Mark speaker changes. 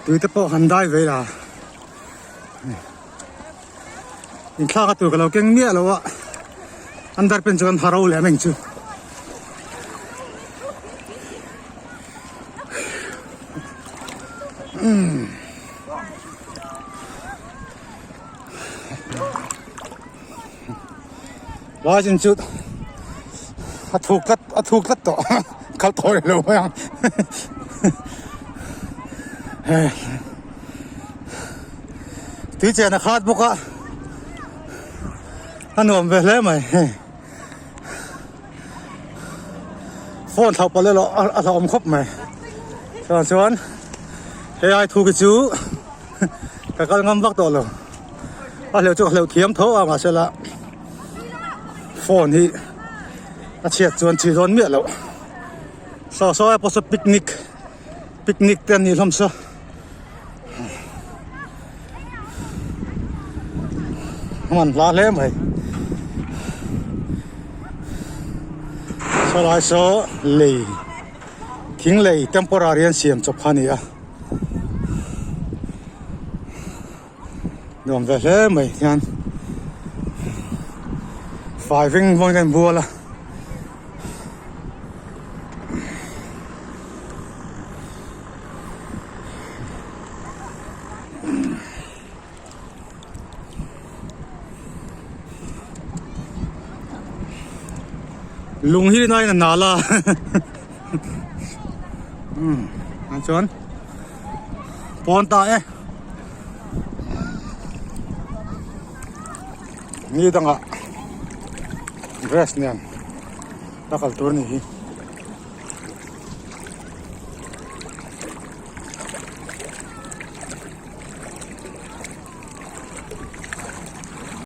Speaker 1: Tui te pawh han dai ve la. Inthlak a tur ka lo keng miah lo a, underpant chu kan ha ro leh a meng chu. Lai chin chu a thuk tlat a thuk tlat tawh kal tawh rih lo mai ang tui chen a khat bawk a a nuam ve hle mai hei phone thlauh palh erawh a hlauhawm khawp mai chuan chuan hei ai thu khi chu ka kal ngam vak tawh lo. A hleuh chu ka hleuh thiam tho a mahsela phone hi a chhiat chuan chi dawn miah loh saw saw ai pawh saw picnic picnic te an nih hlawm saw a man hla hle mai saw lai saw lei thing lei temporary an siam chawp kha a ni a. Nuam ve hle mai hian fai veng vawng hian bual a. Lung hi rin aiin a nal a umm chuan pawn ta e. Ni dangah dress nen a kal tur a ni hi.